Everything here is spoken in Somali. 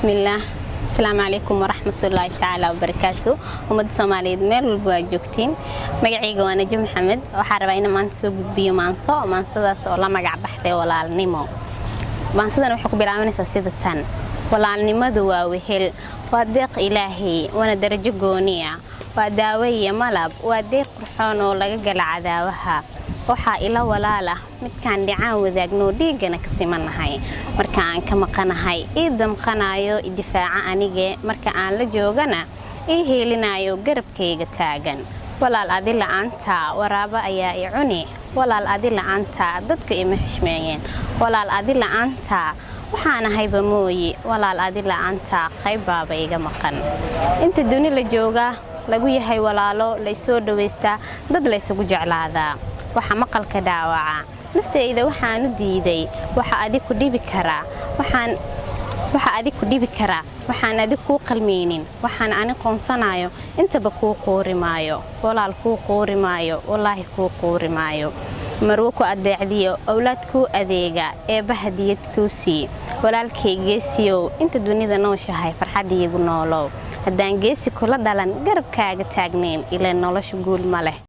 Bismillaah. Asalaamu calaykum waraxmatullaahi tacaala wabarakaatu. Ummadda Soomaaliyeed meel walba waa joogtiin. Magacayga waa Najo Maxamed. Waxaa rabaa inaan maanta soo gudbiyo maanso, maansadaas oo la magac baxday Walaalnimo. Maansadan waxay ku bilaabanaysaa sida tan: Walaalnimadu waa wehel, waa deeq Ilaahay, waana darajo gooniya, waa daawo iyo malab, waa deyr qurxoon oo laga gala cadaawaha. Waxaa ila walaal ah midkaan dhicaan wadaagno, dhiiggana ka simanahay. Marka aan ka maqanahay ii damqanayo, idifaaca anige. Marka aan la joogana ii heelinayo, garabkayga taagan. Walaal, adi la'aanta waraabo ayaa i cuni. Walaal, adi la'aanta dadku ima xishmeeyeen. Walaal, adi la'aanta waxaan ahayba mooyi. Walaal, adi la'aanta qayb baaba iga maqan. Inta duni la jooga lagu yahay walaalo, laysoo dhowaystaa, dad laysugu jeclaadaa. Waxa maqalka dhaawaca naftayda waxaan u diiday. Waxa adig ku dhibi karaa, waxaan waxa adig ku dhibi karaa, waxaan adig kuu qalmaynin, waxaan ani qoonsanayo, intaba kuu quuri maayo. Walaal, kuu quuri maayo, wallaahi kuu quuri maayo. Marwo ku adeecdiyo owlaad kuu adeega, eebba hadiyad kuu sii. Walaalkay geesiyow, inta dunida nooshahay farxad iigu noolow. Haddaan geesi kula dhalan, garabkaaga taagnayn, ilaa nolosha guul ma leh.